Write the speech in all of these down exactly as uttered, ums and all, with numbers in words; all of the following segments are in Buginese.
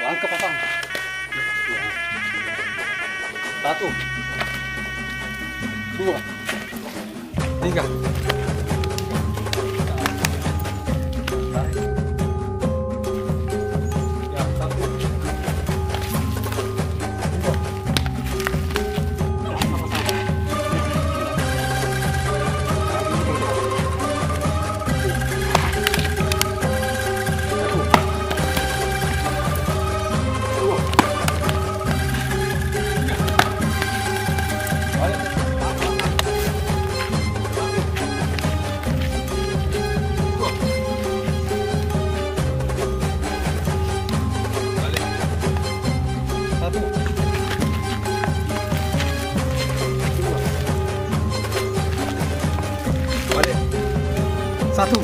Langkah pasang. Satu. Dua. Tiga. Ya, satu. Dua. Satu.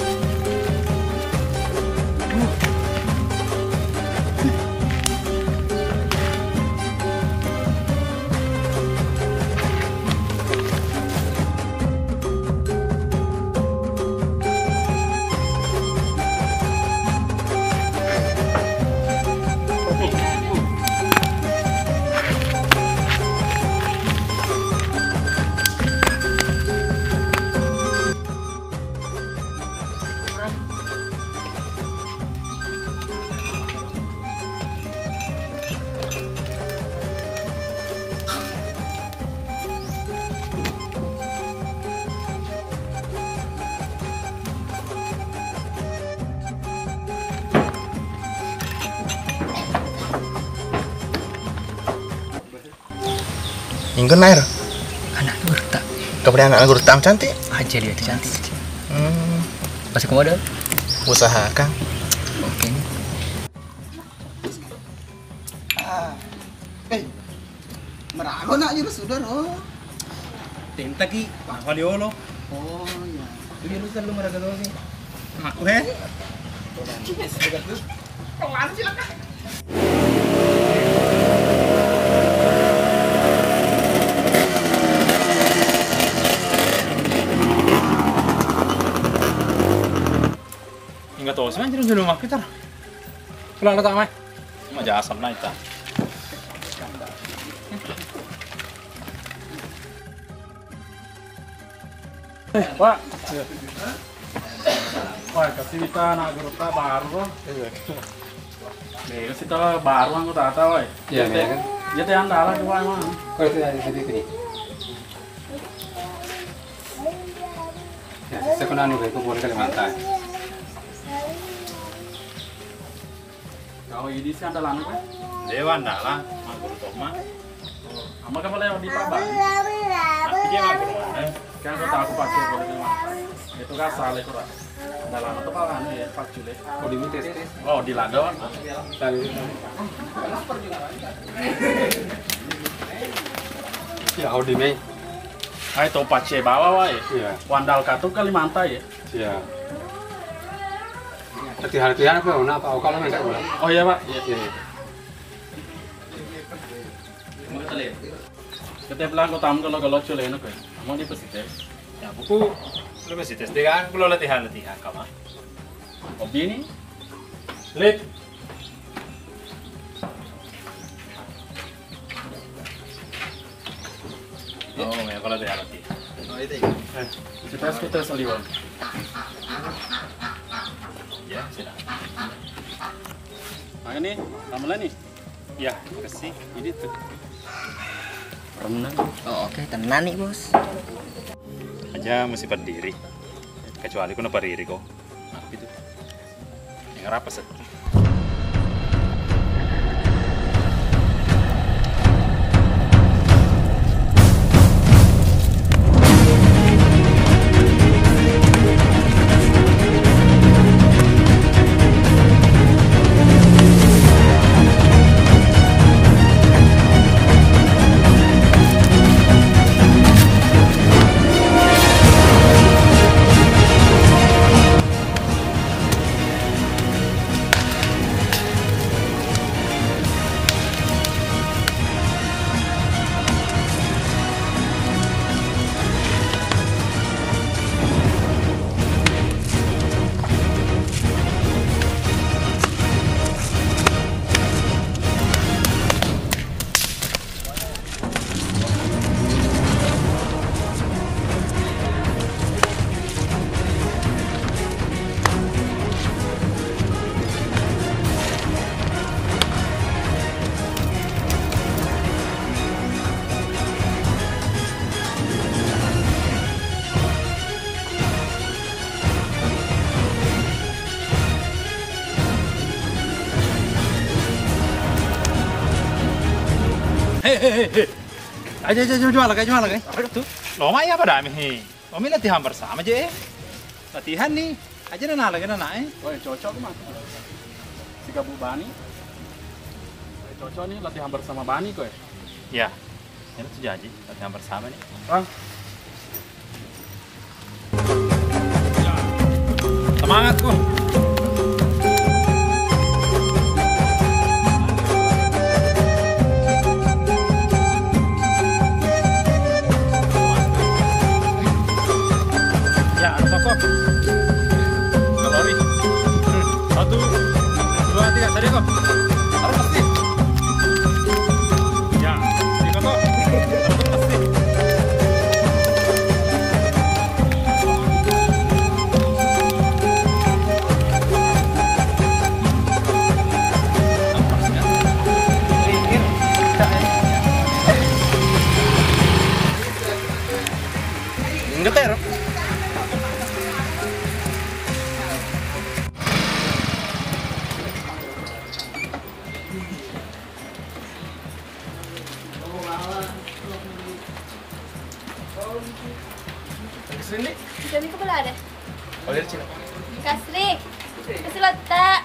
Minggu nair. Anak gurutta. Kemudian anak gurutta cantik. Aja dia itu cantik. Hmm. Masih komodo. Usahakan. Oke. Ah. Eh, merago nak juru sudah, oh. Tentaki, apa dia lo? Oh, iya. Itu juru kan lu merago doang sih. Aku, he? Pengaruh sih, lah. Ingat tuh, sih, anjir, dulu mah kita. Pulang datang, Mai. Maja asam naita. Eh, Pak. Wah, kasih kita anak gurutta baru, Bro. Iya. Nih, kasih kita baru anggota, woi. Iya, iya, kan? Dia teh andalan, Pak, emang. Oh, itu dari tadi, tadi. Ya, saya kena anu, itu boleh Kalimantan. Kau ini sih andalan apa? Dewa andalan, magguru tomma. Amma kan boleh di Pak Bang. Tapi dia magguru mana? Kan kau tahu aku pakai boleh di mana? Itu kan salah itu, Pak. Andalan itu Pak anu ya, Pak Cule. Oh, di Mutes. Oh, di Lado. Ya, oh, di Mei. Ai to pacce bawa wae. Iya. Wandal katu Kalimantan ya. Iya. Latihan-latihan apa? Nah, Pak, kalau main bola. Oh iya, Pak. Iya. Iya, iya. Kita bilang kau tamu kalau kalau cule enak ya. Kamu di pesite. Ya, buku lu pesite. Dia kan belum latihan-latihan kamu. Hobi nih. Lip. Oh, ya, kalau dia hati. Oh, itu ya. Eh, kita skuter seliwan. Ya, sudah. Mana nih? Kamu lah nih. Ya, makasih. Ini tuh. Renang. Oh, oke, tenang nih, Bos. Aja mesti berdiri. Kecuali ku napariri ko. Nah, gitu. Yang rapas. Eh, eh, eh, eh. Ayo, ayo, ayo, jual lagi, jual lagi. Apa itu? Lo mai apa dah, mi? Lo mi latihan bersama je, eh. Latihan nih. Aja na lagi na, eh. Woi, cocok mah. Si gabuk bani. Woi, cocok nih latihan bersama bani, kowe. Ya. Ini tuh janji, latihan bersama nih. Bang. Semangat, Bro. Ya, ada toko. Kalori. Hmm. Satu, dua, tiga. Tadi kok. Harus pasti. Ya, tiga kok. Harus pasti. Ngetero. Sini. Jadi ke bela ada? Oh, dari Cina. Kasri. Kasih letak.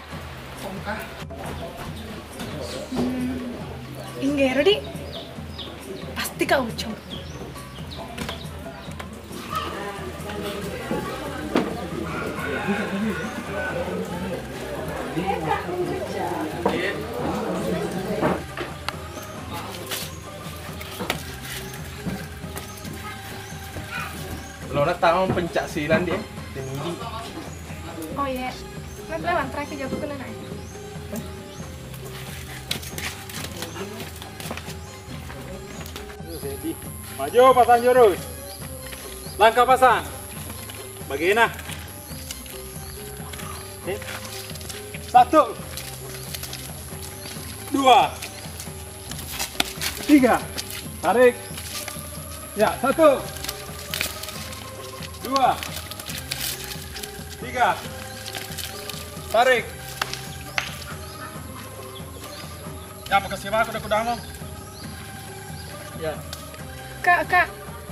Hmm. Inggero di. Pasti kau ucap. Lona tau pencak silang dia, tinggi. Oh iya, nanti lewat terakhir jago kena naik. Maju pasang jurus. Langkah pasang. Bagina. Oke. Satu. Dua. Tiga. Tarik. Ya, satu. Dua. Tiga. Tarik. Ya, makasih banget udah kudango. Ya. Kak, Kak,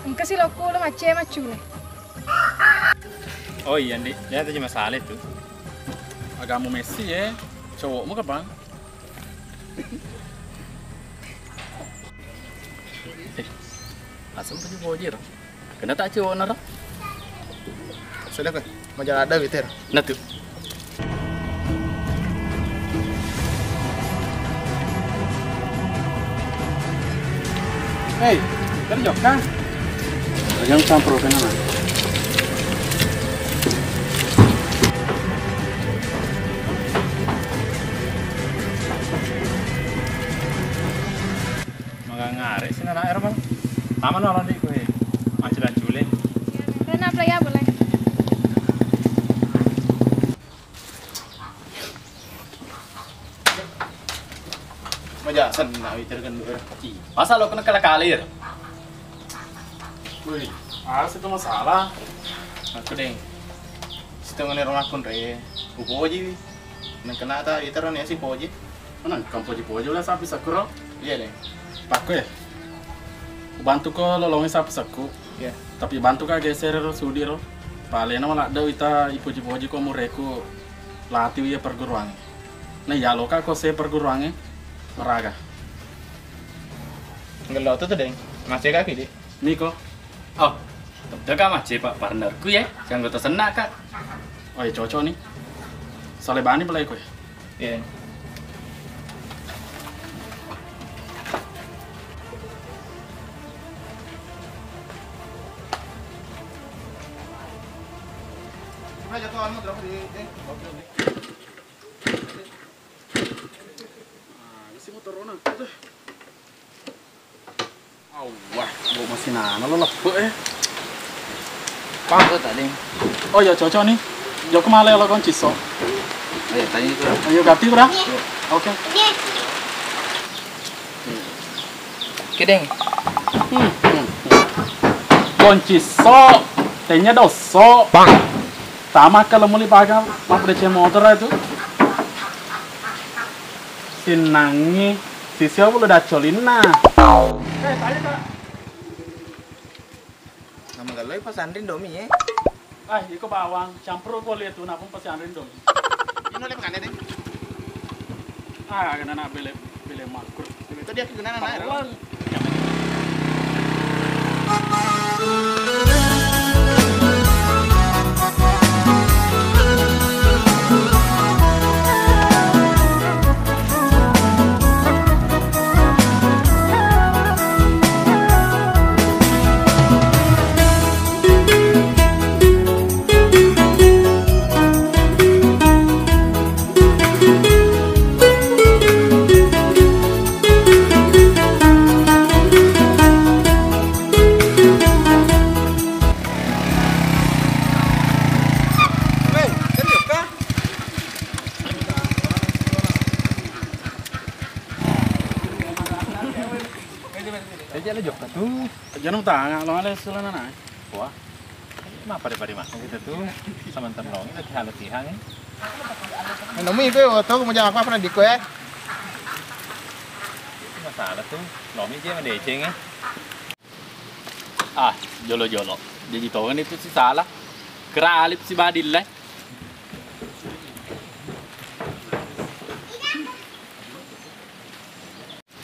engka si lokku lo macce maccule. Oh iya, Ndi. Dia tadi masalah itu. Agamu Messi ya. Cowokmu kapan? Eh, asam tadi bojir. Kena tak cowok nara? Sudah kah? Mau jalan ada, Peter. Nah, tuh. Hei, kerja kah? Jangan campur kena, nah. Magangare sih nana air, Bang. Taman malah di kue. Macet dan cule. Rena apa ya boleh? Maja senna witer kan. Masa lo kena kala kalir? Wih, apa sih itu masalah? Aku deng. Situ ngene rumah kun re. Upoji. Nang kena ta witer ne si poji. Mana kamu poji-poji lah sapi sakuro? Iya deng. Pakku ya. Bantu ko lolongi sapi sakku. Iya. Tapi bantu ka geser sudi ro. Palena maladde wita ipoji-poji ko mureku latiwi ya perguruan. Nah, iya loka ko se perguruangnge maraga. Ngello tu tu deng. Masih kaki di. Niko. Oh, tega macce pak partnerku ya. Siang kota senak kak. Oh ya cocok nih. Salebani pelai ko ya. Iya. Nah, isi motor Rona. Awah, bo masih nana lo leppe eh. Pak, tadi. Oh iya cocok nih. Joko male lo konciso. Ayo tanya itu. Ayo ganti bra. Oke. Kedeng. Hmm. Konciso, tenya doso. Bang. Tama kalau muli baga, mau beli motor itu. Sinangi. Sisya mulo daccolinna. Eh, tadi tak. Nama galoi pas anri Indomie, eh? Ah, iko bawang, campur ko lihat tuh, napung pasti anri Indomie. Ini oleh makan deh. Ah, kena nak beli, beli makur. Itu dia gimana, nak? Bawang. Aja lo jokka tu. Jangan utang, lo ada selana naik. Wah, ma pare-pare makkeda tu, samantara loni latihan-latihan, eh. Nemu itu, oto, kamu jangan apa-apa, Diko, eh. Masalah tu, loni je madeceng, eh. Ah, jolo-jolo. Jadi tongeng itu si salah. Keralip si badil, eh.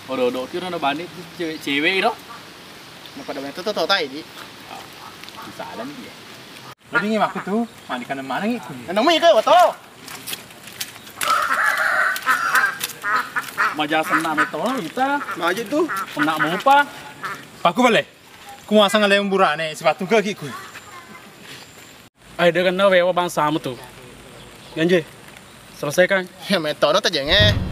Odo-odo kiro na bani cewek-cewek iro. Mapada bani toto tai di. Misalnya nih dia. Lebih ngi waktu tu, mandi kana mana ngi? Nemu iko wato. Maja senna meto ita. Maju tu. Kena mupa. Paku bale. Kuasa ngalem burane sepatu kaki ku. Ai, de' kenna wewa bangsamu tu. Ganje, selesaikan. Ya, mettono tajenge.